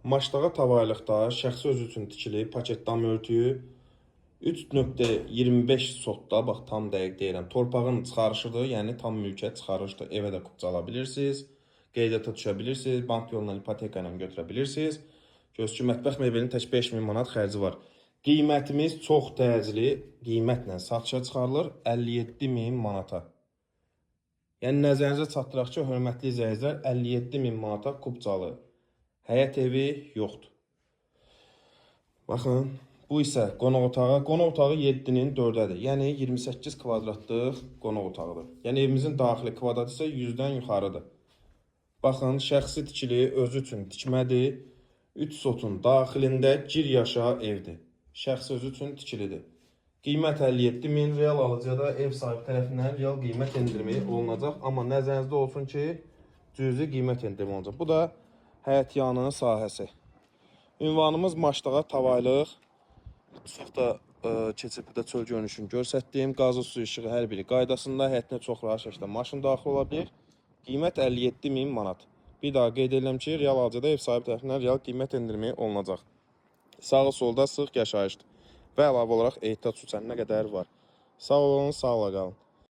Maşdağa Tavaylıqda şəxsi özü üçün tikili paket dam örtüyü 3.25 sotda, bax tam dəqiq deyirəm, torpağın çıxarışıdır, yəni tam mülkiyyət çıxarışdır. Evə də kupça ala bilirsiniz, qeydiyyata düşə bilirsiniz, bank yolla ipoteka ilə götürə bilirsiniz. Görürsünüz ki, mətbəx mebelinin tək 5000 manat xərci var. Qiymətimiz çox təcili qiymətlə satışa çıxarılır 57 min manata. Yəni nəzərinizə çatdıraq ki, hörmətli izləyicilər, 57 min manata kupçalı həyət evi yoxdur. Baxın, bu isə qonaq otağı. Qonaq otağı 7-nin 4-ədir. Yəni 28 kvadratlıq qonaq otağıdır. Yəni evimizin daxili kvadratı isə 100-dən yuxarıdır. Baxın, şəxsi tikili özü üçün tikmədir. 3 sotun daxilində gir yaşa evdir. Şəxsi özü üçün tikilidir. Qiymət 57 min, real alıcıya da ev sahibi tərəfindən real qiymət endirimi olunacaq. Amma nəzərinizdə olsun ki, cüzi qiymət endirimi olacaq. Bu da həyət yanı sahəsi. Ünvanımız Maşdağa Tavaylıq. Çox da keçib burada çöl görünüşünü göstərdim. Qazı, su, işığı hər biri qaydasında. Həyətinə çox rahat şəkildə maşın daxil ola bilir. Qiymət 57 min manat. Bir daha qeyd edirəm ki, real alıcıda ev sahibi tərəfindən real qiymət endirimi olunacaq. Sağı solda sıx yaşayışdır. Və əlavə olaraq ehtiyat su çəninə qədər var. Sağ olun, sağla qalın.